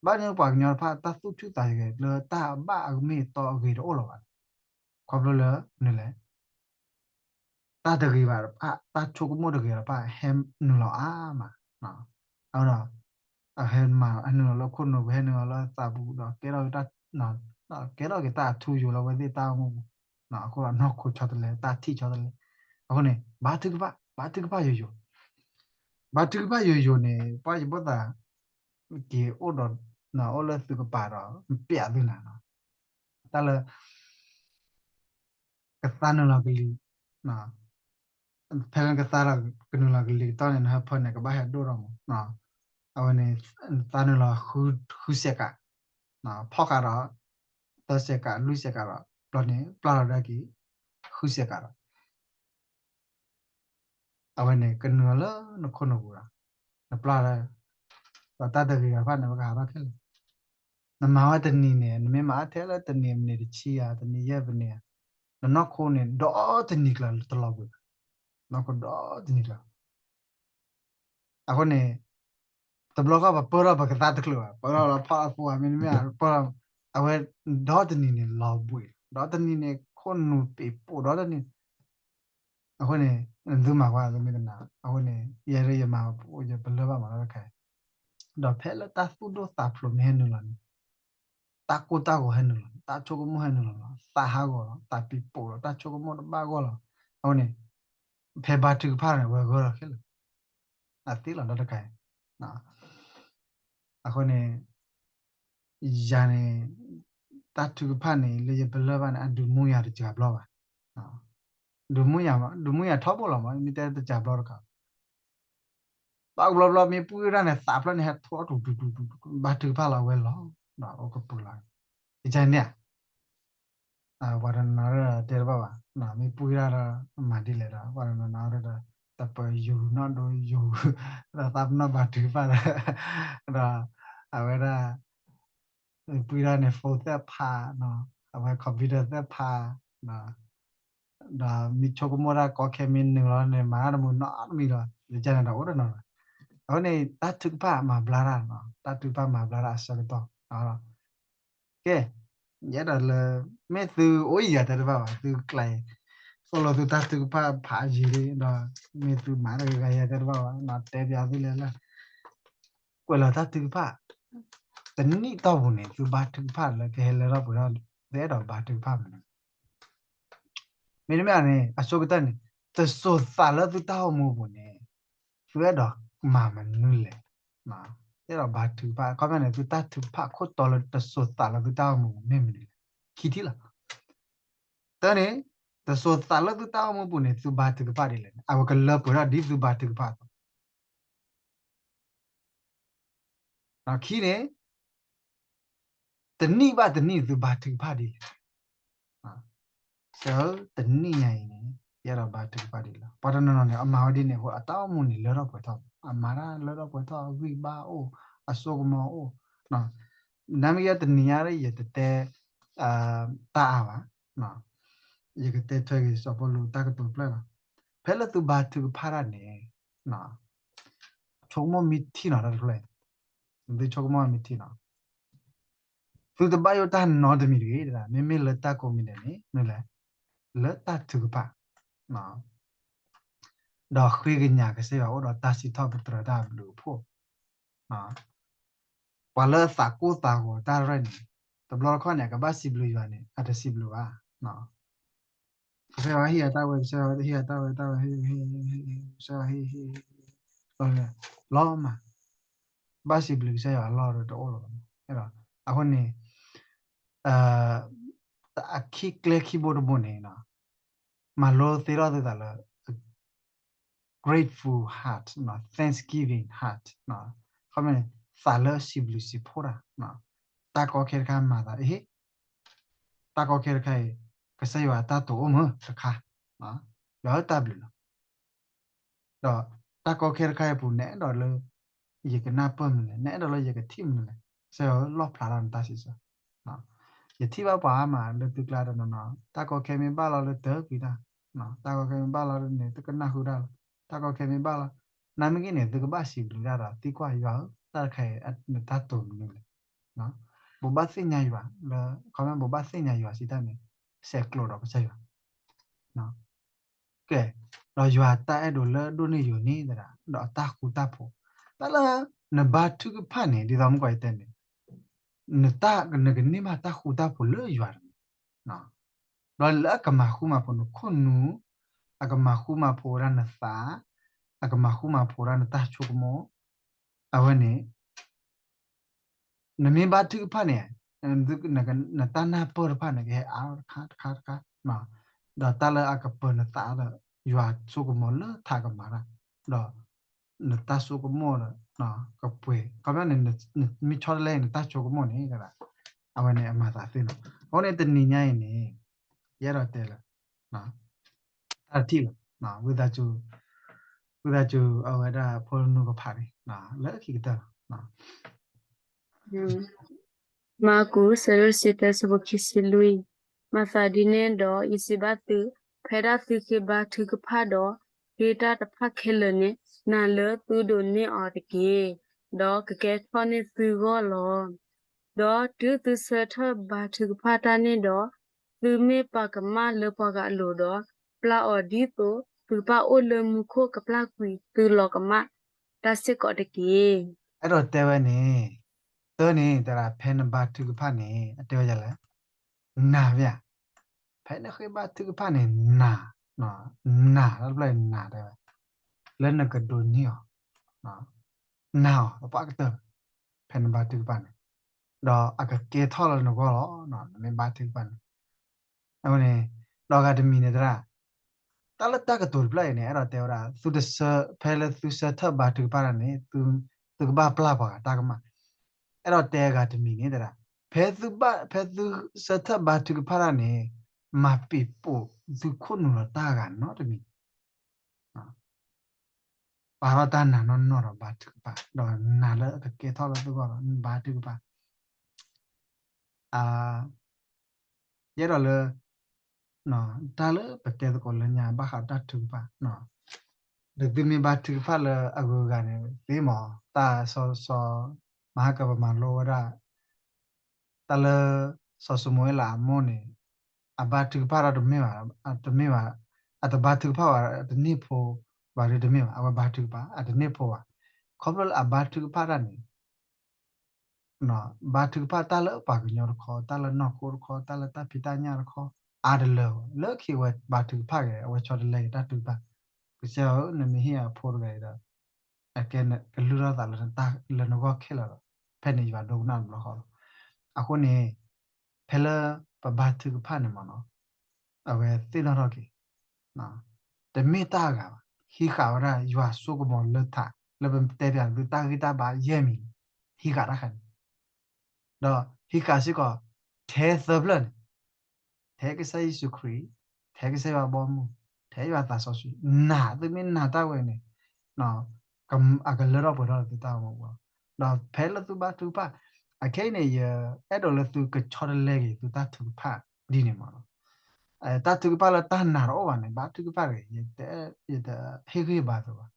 ဘၣ်မနုၤပှၤကညီတဖၣ် တၢ်သူၣ်ဆူၣ်သးဂဲၤလၢတၢ်ဘၣ်အမ့ၢ်အတီအဂ့ၤတအိၣ်လၢၤဘၣ်လဲၣ်, ခီဖျိလၢမနုၤလဲၣ် တၢ်တဂ့ၤဘၣ်တဖၣ် တၢ်ဆိကမိၣ်တဂ့ၤတဖၣ် ဟဲနုာ်လီၤအါမး, အဒီး အဟဲမၤ ဟဲနုာ်လီၤလၢခိၣ်နူာ်ပူၤ ဟဲနုာ်လီၤလၢသးပူၤဒီး ကဲထီၣ်က့ၤတၢ် ကဲထီၣ်က့ၤတၢ်အထူအယိာ်လၢအဝဲသ့ၣ်တၢ်အိၣ်မူပူၤ, အဃိဒီးနီၢ်ခိဆီတလဲ တၢ်ထံၣ်ဆီတလဲ, အဃိန့ၣ် ဘါထုကဖၣ် ဘါထုကဖၣ်ယိာ်ယိာ်, ဘါထုကဖၣ်ယိာ်ယိာ်န့ၣ် ပှၤယဘီၣ်သး က့ၤအိၣ်ဒီး အိၣ်လၢသုကပၤဒီး မပျဲသုနၤ, တၢ်လၢ ကသါနုာ်လီၤကလံၤ, ဖဲလၢကသါဒီးကနုာ်လီၤကလံၤကတီၢ်န့ၣ် နဟၢဖၢန့ၣ် ကဘၣ်ဟဲဒိၣ်ထီၣ်မး, အဝဲန့ၣ် သါနုာ်လီၤဃုစဲးကး, ဖီၣ်ဃာ်ဒီး သၢစဲးကး လွံၢ်စဲးကးဒီး ဘျီန့ၣ် ပျၢ်လီၤဒၣ်က့ၤ ဃုစဲးကးဒီး အဝဲန့ၣ် ကနုာ်လီၤလၢနခိၣ်နူာ်ပူၤဒီး နပျၢ်လီၤ, ဒီးတၢ်တဂ့ၤတဖၣ်န့ၣ် ပကဟးထီၣ်ခဲလၢာ် နမၤဝဲတနံၤန့ၣ် နမ့ၢ်မၤထဲလၢတနံၤမံးနံးတဆံဧါ, တနံၤယဲၢ်မံးနံးဧါ, နနီၢ်ခိန့ၣ် ဒီတနံၤကျၢၤတလီၤဘှံးဘၣ်, နီၢ်ခိဒီတနံၤကျၢၤ. အဃိန့ၣ် တဘျီဃီပပၢထီၣ်ပကသါတချုးဘၣ်, ပၢထီၣ်လီၤဖီၣ်အဖိဧါ မ့တမ့ၢ် ပၢထီၣ်, အဝဲဒီတနံၤန့ၣ်လီၤဘှံး, ဒီတနံၤန့ၣ် ခိၣ်နူာ်ပ့ၤပိာ်ဒီတနံၤ. အဃိန့ၣ် နသုမၤကွၢ်သုမ့ၢ်တနာ်, အဃိန့ၣ် ယဲဒၣ်ယမၤ ယပလၢၢ်ဘၣ်မၤလီၤတခါ, ဒီးဖဲလၢတၢ်သူၣ်ဒိၣ်သးဖျိးမ့ၢ်ဟဲနုာ်လီၤန့ၣ် တၢ်ကိၢ်တၢ်ဂီၤဟဲနုာ်လီၤလီၤ, တၢ်ဆိကမိၣ်ဟဲနုာ်လီၤလီၤ, သးဟးဂီၤလီၤ, တၢ်ပံၤပိာ်လီၤ, တၢ်ဆိကမိၣ်တဘၣ်ဂီၢ်လီၤ. အဃိန့ၣ် ဖဲဘါထုကဖၣ်န့ၣ် ဝဲဂၢၢ်လီၤခဲလၢာ်, အသ့လီၤဒီတခါအံၤ. အဃိန့ၣ် ယၤန့ၣ် တၢ်ထုကဖၣ်န့ၣ် လၢယပလၢၢ်ဘၣ်န့ၣ် အဒုးမူယၤတစှၤဘျီဘၣ်, ဒုးမူယၤ, ဒုးမူယၤထီဘိလီၤမး, မ့ၢ်တဲတစှၤဘျီတခါ ဘၣ်ကဘျီဘျီမ့ၢ်ပှံၢ်ဒၣ်န့ၣ် သးဖျၢၣ်န့ၣ် ဟဲထီၣ်တူတူတူတူ, ဘါထုကဖၣ်လီၤဝဲလီၤ, အိၣ်ကပူၤလီၤ. ယကန့ၣ်ဧါ, ပှၤတနီၤနီၤတဲတဘၣ်ဘၣ်, မ့ၢ်ပှံၢ်ဒၣ်ဒီး မၤဒ်လဲၣ်ဒီး ပှၤတနီၤနီၤဒီး တပယူၤနီၣ်ဒိယူၤ, ဒီးသးပနီၣ်ဘါထုကဖၣ်ဒီး, ဒီးအဝဲဒၣ် ပှံၢ်ဒၣ်န့ၣ် phone သ့ၣ်ဖး, အဝဲ computer သ့ၣ်ဖး, ဒီးမ့ၢ်ဆိကမိၣ်တၢ်ကီခဲမ့ၢ်နုာ်လီၤန့ၣ် မၤတၢ်တမုာ်နီတမံၤလီၤ, ယကန့ၣ်ဒီးအိၣ်တနီၤလီၤ. အဃိန့ၣ် တၢ်ထုကဖၣ်မၤဘျါတၢ်, တၢ်ထုကဖၣ်မၤဘျါတၢ်အဆၢကတီၢ်, ကဲ, ယအဲၣ်ဒိးလၢ မ့ၢ်သုအိၣ်ယၤတဲတဘၣ်ဘၣ်, သုကျဲ, သိၣ်လိသုတၢ်ထုကဖၣ်ဖးယံာ်လံဒီး မ့ၢ်သုမၤတဂၤဂၤယၤတဲတဘၣ်ဘၣ်, တဲပျးသုလဲၣ်လၢ ကွဲးလီၤတၢ်ထုကဖၣ်, တနံၣ်တီၢ်ပူၤန့ၣ် သုဘါထုကဖၣ်လၢကဟဲလၢထီၣ်ပှဲၤထီၣ်, သုအဲၣ်ဒိးဘါထုကဖၣ်မနုၤ, မ့တမ့ၢ်န့ၣ် အဆိကတၢၢ်န့ၣ် တစိၤသးလၢသုတၢ်အိၣ်မူအပူၤန့ၣ် သုအဲၣ်ဒိးမၤမနုၤလဲၣ်, အဲၣ်ဒိးဘါထုကဖၣ်, ခီပညီန့ၣ် သုတၢ်ထုကဖၣ်ခိၣ်တီလၢတစိၤသးလၢသုတၢ်အိၣ်မူအပူၤမ့ၢ်မနုၤလဲၣ်, ခံထံၣ်လီၤ. တၢ်န့ၣ် တစိၤသးလၢသုတၢ်အိၣ်မူအပူၤန့ၣ် သုဘါထုကဖၣ်ဒ်လဲၣ်န့ၣ် အဝဲကလၢပှဲၤထီၣ်ဒ်သုဘါထုကဖၣ်အသိး ခံန့ၣ် တနံၣ်ဘၣ်တနံၣ်သုဘါထုကဖၣ်ဒ်လဲၣ်, တနံၣ်ညါအံၤန့ၣ် ယအဲၣ်ဒိးဘါထုကဖၣ်ဒ်လဲၣ်, ပှၤတနီၤနီၤန့ၣ် အမၤဝဲဒ်န့ၣ်အဃိ အတၢ်အိၣ်မူန့ၣ်လၢထီၣ်ပှဲၤထီၣ်, အမၤတၢ်လၢထီၣ်ပှဲၤထီၣ်, အဂံၢ်ဘါအိၣ်, အစိကမီၤအိၣ်, နမ့ၢ်ယဲတနံၤညါ ယတတဲ တၢ်အါဘၣ်, ယကတဲထွဲက့ၤစီၤပီလူးတၢ်ကတိၤဖျၢၣ်လီၤ. ဖဲလၢသုဘါထုကဖၣ်တၢ်န့ၣ် ဆိကမိၣ်မ့ၢ်ထံၣ်နီၤတၢ်တဖျၢၣ်, သုဆိကမိၣ်မ့ၢ်ထံၣ်နီၤ, သုတဘၣ်ယိၣ်တၢ်နီတမံၤတဂ့ၤ, မ့မ့ၢ်လၢတၢ်ကိးမံၤဒဲးန့ၣ် မ့ၢ်လဲၣ်, လၢတၢ်ထုကဖၣ်, ဒီးဃ့ကညးကစၢ်ယွၤအိၣ်ဒီးတၢ်စံးထီၣ်ပတြၢၤတၢ်အဘျုးအဖှိၣ်, ပှၤလၢအသးကိၢ်သးဂီၤတၢ်ရဲၣ်န့ၣ် တဘျီတခီၣ်န့ၣ် အကဘၣ်စံးဘျုးယွၤန့ၣ် အတစံးဘျုးဘၣ်, ကစၢ်ယွၤဟ့ၣ်အတၢ်ဝဲ, ကစၢ်ယွၤဟ့ၣ်အတၢ်ဝဲ, တၢ်ဝဲဟ့ၣ်, ကစၢ်ယွၤဟ့ၣ်, လီၤမး, ဘၣ်စံးဘျုးကစၢ်ယွၤအလီၢ်ဒီးတအိၣ်လီၤ. အဃိန့ၣ် အခံကျဲခံဘိတဘိန့ၣ် မၤလိသ့ထီၣ်သုသးလၢ grateful heart, thanksgiving heart, ခီမ့ၢ်န့ၣ် သးလၢအစံးဘျုးစံးဖှိၣ်တၢ်, တၢ်ကီခဲတခါမၤသးအဟ့ၣ်, တၢ်ကီခဲတခါအံၤ ကစၢ်ယွၤအတၢ်တိာ်အိၣ်မုာ်တခါ, ယွၤဧၢတၢ်ဘျုးလီၤ. ဒီးတၢ်ကီခဲတခါအံၤအပူၤ နအဲၣ်ဒိးလၢ ယကနၢ်ပၢၢ်မနုၤလဲၣ်, နအဲၣ်ဒိးလၢယကထံၣ်မနုၤလဲၣ်, ကစၢ်ယွၤလီၣ်ဖျါထီၣ်နတၢ်စံးဆၢ. ယထံၣ်ဘၣ်ပှၤအါမးလၢသုကျါတနီၤနီၤ တၢ်ကီခဲမ့ၢ်ဘၣ်လီၤလၢတၢ်ကွံတၢ်, တၢ်ကီခဲမ့ၢ်ဘၣ်လီၤန့ၣ် တကနၣ်ဃုာ်တၢ်လီၤ, တၢ်ကီခဲမ့ၢ်ဘၣ်လီၤ, နမ့ၢ်က့န့ၣ် သုကဘၣ်စံးဘျုးတၢ်ဒီးသံကွၢ်ယွၤဧၢ တၢ်တခါအံၤ နတၢ်တိာ်မနုၤလဲၣ်, ဘိးဘၣ်သ့ၣ်ညါယွၤလၢ ခီမ့ၢ်ဘိးဘၣ်သ့ၣ်ညါယွၤစံးတၢ်န့ၣ် ဆဲးကျိးဒီးကစၢ်ယွၤ ကဲ, ဒီးယွၤတၢ်အဲၣ်ဒိးလၢအဒိၣ်န့ၢ်ယိာ်န့ၣ်သရၣ် ဒီးအတၢ်ဃူတၢ်ဖိး, တၢ်လၢ နဘါထုကဖၣ်န့ၣ် ဒ်သိးမုၢ်ကီၢ်အံၤတဲန့ၣ် နတၢ် နကန့ၢ်ဘၣ်တၢ်ဃူတၢ်ဖိးလၢယွၤတဂ့ၤ, ဒီးလၢအကမၤဃူမၤဖိးနခိၣ်နူာ်, အကမၤဃူမၤဖိးဝဲဒၣ်နသး, အကမၤဃူမၤဖိးဝဲဒၣ်နတၢ်ဆိကမိၣ်, အဝဲန့ၣ် နမ့ၢ်ဘါထုကဖၣ်န့ၣ် နတၢ်နၢ်ပၢၢ်တဖၣ်န့ၣ် ကဟဲအါထီၣ်တခါတခါတခါ, ဒီးတၢ်လၢအကပၢၤနသးဒီး ယွၤဆိကမိၣ်လၢထးကမၤတၢ်, ဒီးနတၢ်ဆိကမိၣ်ဒီး ကပှဲၤ, ခီပညီန့ၣ် နမ့ၢ်ဆီတလဲနတၢ်ဆိကမိၣ်န့ၣ် အဝဲန့ၣ်အမၤသးသ့နီၤ. အဃိန့ၣ်တနံၤညါအံၤန့ၣ် ယအဲၣ်ဒိးတဲလၢ တၢ်တထံၣ်လီၤ, ဝံသးစူၤ ဝံသးစူၤ အဝဲဒၣ်ဖိနူကဖးန့ၣ် လၢခံကတၢၢ်လီၤ. အ မၢကူး အဆၢဒိၣ်တဆံတၢ အဆၢဖိခံဆံလွံၢ်. မၤသးဒ်န့ၣ်ဒီး ယစံးဘၣ်သု, ဖဲဒၣ်သုဃ့ဘါထုကဖၣ်ဒီး ဃ့တၢ်တဖၣ်ခဲလၢာ်န့ၣ် နာ်လၢသုဒိးန့ၢ်အီၤတက့ၢ်, ဒီးကကဲထီၣ်န့ၢ်သုဂီၢ်လီၤ. ဒီးတုၤသုဆၢထၢၣ်ဘါထုကဖၣ်တၢ်န့ၣ်ဒီး, သုမ့ၢ်ပာ်ကမၣ်လၢပှၤဂၤအလိၤဒီး, ပျၢ်အီၤဒ်သိးသုကဘၣ်အိၣ်လၢမူခိၣ်ကပျၢ်ကွံာ်သုလီၤကမၣ်တၢ်စ့ၢ်ကီးတက့ၢ်. အဲၣ်ဒိးတဲဝဲန့ၣ်, တၢ်န့ၣ် တဲဒၣ်ဖဲနဘါထုကဖၣ်န့ၣ် အတဲဝဲဒ်လဲၣ်, နာ်မ့ၢ်ဧါ. ဖဲနဃ့ဘါထုကဖၣ်န့ၣ် နာ်, နာ် တၢ်တဖျၢၣ်န့ၣ်နာ်တဲဝဲ, လၢနကဒိးန့ၢ်အီၤ, နာ်အီၤသပှၢ်ကတၢၢ်, ဖဲနဘါထုကဖၣ်န့ၣ်, ဒီးအကကဲထီၣ်လၢနဂီၢ်လီၤ, နမ့ၢ်ဘါထုကဖၣ်န့ၣ် အဃိန့ၣ်, ဒီးအဂၤတမံၤန့ၣ်သရၣ်, တၢ်လၢတၢ်ကတိၤတဖျၢၣ်အံၤန့ၣ် အဲၣ်ဒိးတဲဝဲဒၣ်, သုတဆၢ, ဖဲလၢသုဆၢထၢၣ်ဘါထုကဖၣ်တၢ်န့ၣ်, သုကဘၣ်ပျၢ်ပှၤဂၤတၢ်ကမၣ်. အဲၣ်ဒိးတဲအဂၤတမံၤန့ၣ်သရၣ်, ဖဲသုဘၣ်, ဖဲသုဆၢထၢၣ်ဘါထုကဖၣ်တၢ်န့ၣ်, မၤပံာ်ပိာ်သုခိၣ်နူာ်လီၤတၢ်ဂၤနီတမံၤ ပာ်ထီၣ်တၢ်နာ်နီၢ်နီၢ်ဒီးဘါထုကဖၣ်, ဒီးနာ်လၢအကကဲထီၣ်လၢသုဂီၢ်ဒီးဘါထုကဖၣ်. ယအဲၣ်ဒိးလၢ တၢ်လၢပတဲသကိးလၢညါဘၣ်ဃးတၢ်ထုကဖၣ်, ဒီးသုမ့ၢ်ဘါထုကဖၣ်လၢအဂုၤအဂၤန့ၣ်သ့မး, တၢ်စီၤစီၤ မၤဟါကပမၤလိဝဲဒၣ် တၢ်လၢ စီၤၡမူၤအ့လးအမိၢ်န့ၣ် အဘါထုကဖၣ်တၢ်တမ့ၢ်ဘၣ်, တမ့ၢ်ဘၣ်, အတဘါထုကဖၣ်ဘၣ်, အတန့ၢ်ဖိဘၣ်ဒီးတမ့ၢ်ဘၣ်, အဝဲဘါထုကဖၣ် အတန့ၢ်ဖိဘၣ်. ခီဖျိလၢအဘါထုကဖၣ်တၢ်န့ၣ် ဘါထုကဖၣ်တၢ်လၢပှၤကညီတခီ, တၢ်လၢနီၢ်ခိတခီ, တၢ်လၢတၢ်ဖံးတၢ်ညၣ်တခီ, အါတလၢ, လၢခံအဝဲဘါထုကဖၣ်ဂ့ၤ, အဝဲဆီတလဲက့ၤတၢ်ထုကဖၣ်, ကစၢ်ဧၢ, နမ့ၢ်ဟ့ၣ်အဖိတဂၤအံၤဒီး အကဲကလုၢ်ထီၣ်သးလၢနဂီၢ်ခဲလၢာ်လီၤ. ဖဲန့ၣ်ယွၤဒိကနၣ်တဘျီဃီလီၤ. အဃိန့ၣ် ဖဲလၢပဘါထုကဖၣ်န့ၣ်မးနီၤ, အဝဲသ့ၣ်နီၣ်ထီၣ်က့ၤ, တမ့ၢ်တၢ်အဂၤဘၣ်, ဟံးဃာ်ဝဲဒၣ်ယွၤစိကမီၤလၢထး, လၢပတဲပၠးသုတၢ်ဂ့ၢ်တၢ်ဘါယဲၢ်မံၤန့ၣ်, ဟံးဃာ်တၢ်ခါန့ၣ်, ဒီးဟံးဃာ်စ့ၢ်ကီး ထဲသၢဖျၢၣ်န့ၣ်, ထဲကစၢ်ယ့ၣ်ၡူးခရံာ်, ထဲကစၢ်ယွၤဘီမုၢ်, ထဲယွၤသးစီဆှံ, နာ်, သုမ့ၢ်နာ်တၢ်ဝဲန့ၣ်, အကလၢထီၣ်ပှဲၤထီၣ်လၢသုတၢ်အိၣ်မူအပူၤလီၤ. ဒီးဖဲလၢသုဘါထုကဖၣ်, အခဲအံၤန့ၣ် ယအဲၣ်ဒိးလၢသုကဆီတလဲက့ၤသုတၢ်ထုကဖၣ်ဒ်န့ၣ်မးလီၤ. တၢ်ထုကဖၣ်လၢတၢ်နာ်တအိၣ်ဘၣ်န့ၣ် ဘါထုကဖၣ်တဂ့ၤ, ယတဟ့ၣ်ဂံၢ်ဘါသုဘၣ်.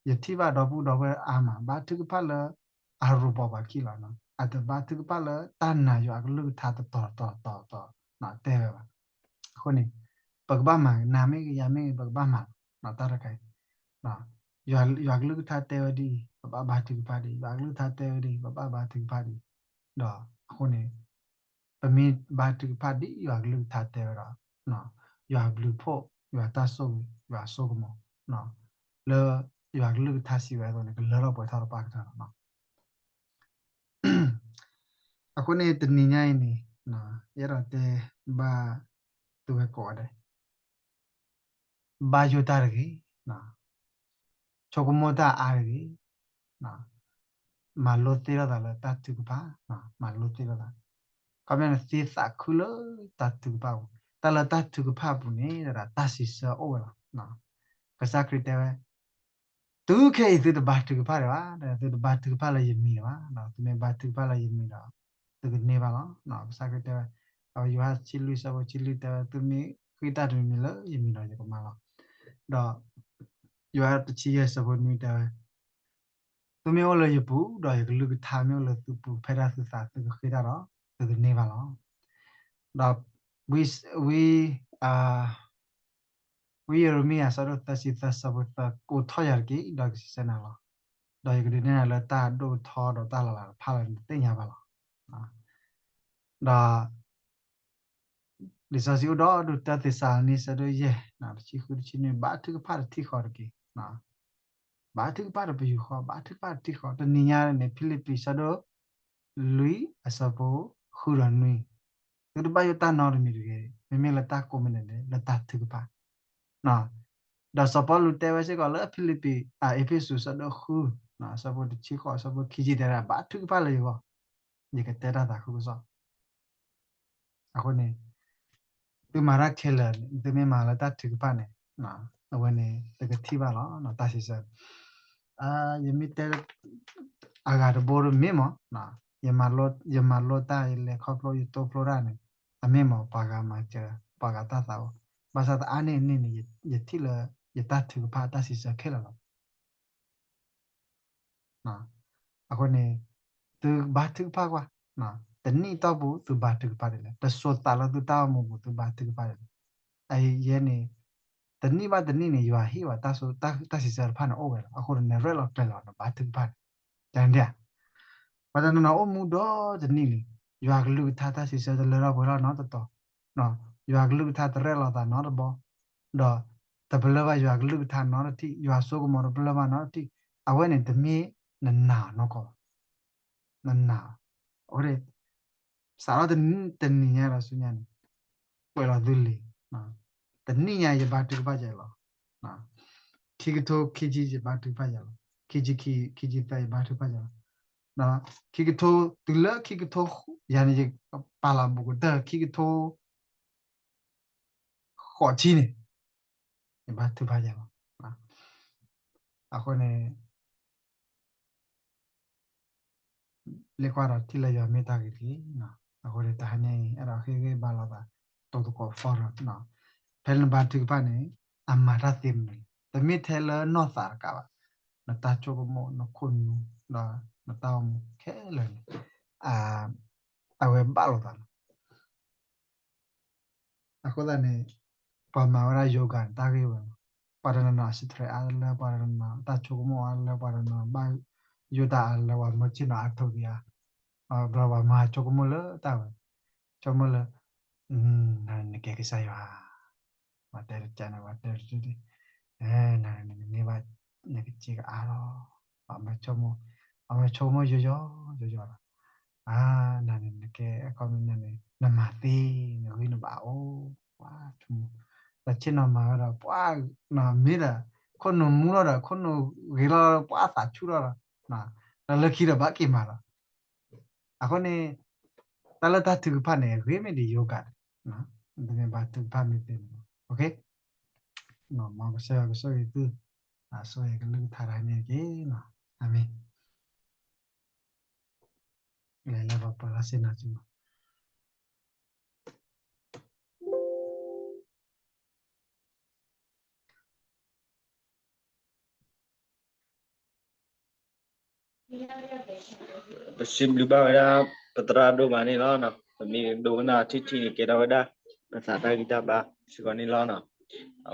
ယထံၣ်ဘၣ်ဒီပုၢ်ဒီဝဲၢ်အါမး ဘါထုကဖၣ်လၢ အရိၤပိာ်ပှၤခံလီၤ. အတဘါထုကဖၣ်လၢတၢ်နာ်ယွၤအကလုၢ်ကထါတတီၤတီၤတီၤတီၤ တဲဝဲဘၣ်. အဃိန့ၣ် ပကဘၣ်မၤ, နၤမ့ၢ်ဂ့ၤ ယၤမ့ၢ်ဂ့ၤ ပကဘၣ်မၤလီၤ တၢ်တခါအံၤ. ယွၤကလုၢ်ကထါတဲဝဲဒ်အံၤ ပဘၣ်ဘါထုကဖၣ်ဒ်အံၤ, ယွၤကလုၢ်ကထါတဲဝဲဒ်အံၤ ပဘၣ်ဘါထုကဖၣ်ဒ်အံၤ. ဒီးအဃိန့ၣ် ပမ့ၢ်ဘါထုကဖၣ်ဒ်ယွၤကလုၢ်ကထါတဲဝဲဒီး ယွၤဘျုးဖှိၣ်, ယွၤတၢ်ဆိၣ်ဂ့ၤ, ယွၤအစိကမီၤ လၢယွၤကလုၢ်ကထါစံးဝဲအသိးန့ၣ် ကလၢထီၣ်ပှဲၤထီၣ်တပှၢ်ကတၢၢ်လီၤ. အဃိန့ၣ် တနံၤညါအံၤန့ၣ် ယအဲၣ်ဒိးတဲဘၣ်သုဝဲကိးဂၤဒဲး ဘါယိၣ်တၢ်တဂ့ၤ, ဆိကမိၣ်တၢ်အါတဂ့ၤ, မၤလိသ့ထီၣ်သးလၢတၢ်ထုကဖၣ်, မၤလိသ့ထီၣ်သး, ခီပညီန့ၣ် သ့သးခုလၢတၢ်ထုကဖၣ်ပူၤ, တၢ်လၢတၢ်ထုကဖၣ်အပူၤန့ၣ် တၢ်စံးဆၢအိၣ်ဝဲလီၤ. ကစၢ်ခရံာ်တဲဝဲ တုၤခဲအံၤသုတဘါထုကဖၣ်ဒံးဘၣ်, သုတဘါထုကဖၣ်လၢယမံၤဒံးဘၣ်, သုမ့ၢ်ဘါထုကဖၣ်လၢယမံၤဒီး သုကန့ၢ်ဘၣ်လီၤ. ကစၢ်ခရံာ်တဲဝဲ, အဝဲယိၤဟၣ်တဆံလွံၢ်ဆၢဖိတဆံလွံၢ်တဲဝဲ, သုမ့ၢ်ဃ့တၢ်တမံၤမံၤလၢယမံၤဒီးယကမၤလီၤ. ဒီးယိၤဟၣ်တဆံယဲၢ်ဆၢဖိနွံတဲဝဲ, သုမ့ၢ်အိၣ်လၢယပူၤ ဒီးယကလုၢ်ကထါမ့ၢ်အိၣ်လၢသုပူၤ ဖဲဒၣ်သုသးသုကဃ့တၢ်ဒီး သုကန့ၢ်ဘၣ်လီၤ. ဒီးဝံ, ဝံယံးရမံယၤ ဆၢဒိၣ်သၢဆံသၢ ဆၢဖိသၢ ကိးထီၣ်ယၤတက့ၢ် ဒီးကစံးဆၢနၤလီၤ. ဒီးယကဒုးနဲၣ်နၤလၢတၢ်ဒိၣ်ထီဒီးတၢ်လီၤလးတဖၣ်လၢနတသ့ၣ်ညါဘၣ်လီၤ. ဒီး လံာ်စီဆှံအိၣ်ဒီးဒုး တၢသ့းစၤလနံ ဆၢဒိၣ်ယဲၢ် တဆံဃု တဆံနွံ ဘါထုကဖၣ်တထံၣ်ဃီတက့ၢ်. ဘါထုကဖၣ်တပယူာ်ဃီ, ဘါထုကဖၣ်တထံၣ်ဃီ. တနံၤညါန့ၣ် ဖံလံးပံး ဆၢဒိၣ်လွံၢ် အဆၢဖိဃုဒီးနွံ, သုတဘၣ်ယိၣ်တၢ်နီတမံၤတဂ့ၤ, မ့မ့ၢ်လၢတၢ်ကိးမံၤဒဲးန့ၣ် လၢတၢ်ထုကဖၣ်. ဒီးစီၤပီလူးတဲဝဲစ့ၢ်ကီးလၢအဖံလံးပံး, အ့းဖ့းစူး ဆၢဒိၣ်ဃု အဆၢဖိတဆံဃိး အဆၢဖိခံဆံတဲဒၣ် ဘါထုကဖၣ်လၢယဂီၢ်, ယကတဲတၢ်သးခုကစီၣ်. အဃိန့ၣ် သုမၤတၢ်ခဲလၢာ်န့ၣ် သုမ့ၢ်မၤလၢတၢ်ထုကဖၣ်န့ၣ် အဝဲန့ၣ် သုကထံၣ်ဘၣ်လီၤ တၢ်စံးဆၢ. ယမ့ၢ်တဲ အဂၤတဘိတမ့ၢ်မး ယမၤလိတၢ် ယလဲၤခီဖျိ ယတိဖျိတၢ်န့ၣ် အမ့ၢ်မ့ၢ်ပှၤဂၤမၤစၢၤ ပှၤဂၤတၢ်သးအိၣ်, ဘၣ်ဆၣ်သနာ်က့န့ၣ်န့ၣ် ယထံၣ်လၢ ယတၢ်ထုကဖၣ်တၢ်စံးဆၢခဲလၢာ်လီၤ. အဃိန့ၣ် သုဘါထုကဖၣ်ကွၢ်, တနံၣ်တီၢ်ပူၤ သုဘါထုကဖၣ်ဒ်လဲၣ်, တစိၤသးလၢသုတၢ်အိၣ်မူပူၤ သုဘါထုကဖၣ်ဒ်လဲၣ်. အယဲန့ၣ် တနံၣ်ဘၣ်တနံၣ်န့ၣ် ယွၤဟ့ၣ်ဝဲတၢ်စံးဆၢတဖၣ်န့ၣ်အိၣ်ဝဲလီၤ. အဃိန့ၣ် နရဲၣ်လီၤကျဲၤလီၤ နဘါထုကဖၣ်န့ၣ် တၢ်န့ၣ် ပှၤတနီၤနီၤအိၣ်မူဒီတနံၣ်လံ, ယွၤကလုၢ်ကထါတၢ်စံးဆၢတလၢထီၣ်ပှဲၤထီၣ်နီတတီၤ, ယွၤကလုၢ်ကထါတရဲၣ်လီၤသးနီတဘီ, ဒီးတပလၢၢ်ဘၣ်ယွၤကလုၢ်ကထါနီတထံၣ်, ယွၤစိကမီၤတပလၢၢ်ဘၣ်နီတထံၣ်, အဝဲန့ၣ်တမ့ၢ်နနာ်နီၢ်ကီၢ်ဘၣ်. နနာ်, အဃိန့ၣ် စးထီၣ်တနံၤညါဒီးဆူညါန့ၣ် ပှဲၤလီၤသုလံၤ, တနံၣ်ညါယဘါထုကဖၣ်ယဲလီၤ. ခံကထိခံဆံယဘါထုကဖၣ်ယဲလီၤ. ခံဆံခံ ခံဆံသၢ ယဘါထုကဖၣ်ယဲလီၤ. ခံကထိ တုၤလၢခံကထိ ယၤန့ၣ် ယပာ်လီၤဘူးကတၢၢ် ခံကထိ ဃိးဆံန့ၣ် ယဘါထုကဖၣ်ယဲလီၤ. အဃိန့ၣ် လဲၤကွၢ်ဒီးထံၣ်လၢယွၤမ့ၢ်တၢ်ဂ့ၤတက့ၢ်. အဃိန့ၣ် တဟါညါအံၤ အဲၣ်ဒိးဃ့ဂ့ၢ်ဘါလိာ်သး တိၤသကိး forum ဖဲလၢနဘါထုကဖၣ်န့ၣ် အမၤတၢ်သ့မနုၤလဲၣ်, တမ့ၢ်ထဲလၢနီၢ်သးတကးဘၣ်, နတၢ်ဆိကမိၣ် နခိၣ်နူာ် ဒီးနတၢ်အိၣ်မူခဲလၢာ်န့ၣ် အဝဲဘၣ်လိာ်သးလီၤ. အဃိသတးန့ၣ် ပှၤမၤဝဲဒၣ် yoga န့ၣ် တၢ်ဂ့ၢ်ဝဲလီၤ. ပှၤတနီၤနီၤ stress အါလၢ ပှၤတနီၤနီၤ တၢ်ဆိကမိၣ်အါလၢ ပှၤတနီၤနီၤ ဘၣ်ယိၣ်တၢ်အါလၢ ပှၤမၢဆ့ၣ်နီၤအါထိးဒံးဧါ, ဘျီပှၤမၤဆိကမိၣ်လၢတၢ်ဝဲ, ဆိကမိၣ်လၢ နကဲကစၢ်ယွၤ ပှၤတဲတကးန့ၣ် ပှၤတဲတကးန့ၣ် နန့ၢ်ဘၣ် နကစ့ကအါလီၤ. အမ့ၢ်ဆိကမိၣ် အမ့ၢ်ဆိကမိၣ်ယိယိ ယိယိလီၤ. နန့ၣ် နကဲအခီပညီန့ၣ် နမၤသ့ နဂံၢ်နဘါအိၣ် ပှၤဆိကမိၣ် တၢ်ဆ့ၣ်နီၤမၤဝဲဒီး ပှၤ မ့ၢ်ဒီး ခိၣ်နူာ်မူလီၤဒီး ခိၣ်နူာ်ဂ့ၤလီၤ ပှၤသးဆူၣ်လီၤဒီး တၢ်လၢခံဒီးဘၣ်က့ၤမၤလီၤ. အဃိန့ၣ် တၢ်လၢတၢ်ထုကဖၣ်န့ၣ် ဂ့ၤမ့ၢ်ဒ် yoga န့ၣ် တမ့ၢ်ဘၣ်ထုကဖၣ်မ့ၢ်သ့န့ၣ်လီၤ. မ်ကစၢ်ယွၤကဆိၣ်ဂ့ၤသု, ဆိၣ်ဂ့ၤကလုၢ်ကထါတဟါညါတက့ၢ်. အၤမ့ၣ်. လဲၤလၢပှၤပၢၤလၢစ့နၤစ့မး ပစံးဘျုးဘၣ်ဝဲဒၣ် ပသရၣ်ဒိၣ်မးန့ၣ်လီၤ. ပမ့ၢ်ဒိကနၣ်ထံၣ်ထံၣ်န့ၣ် ကဲထီၣ်ဝဲဒၣ် ပသးတၢ်ဂံၢ်တၢ်ဘါစ့ၢ်ကီးန့ၣ်လီၤ.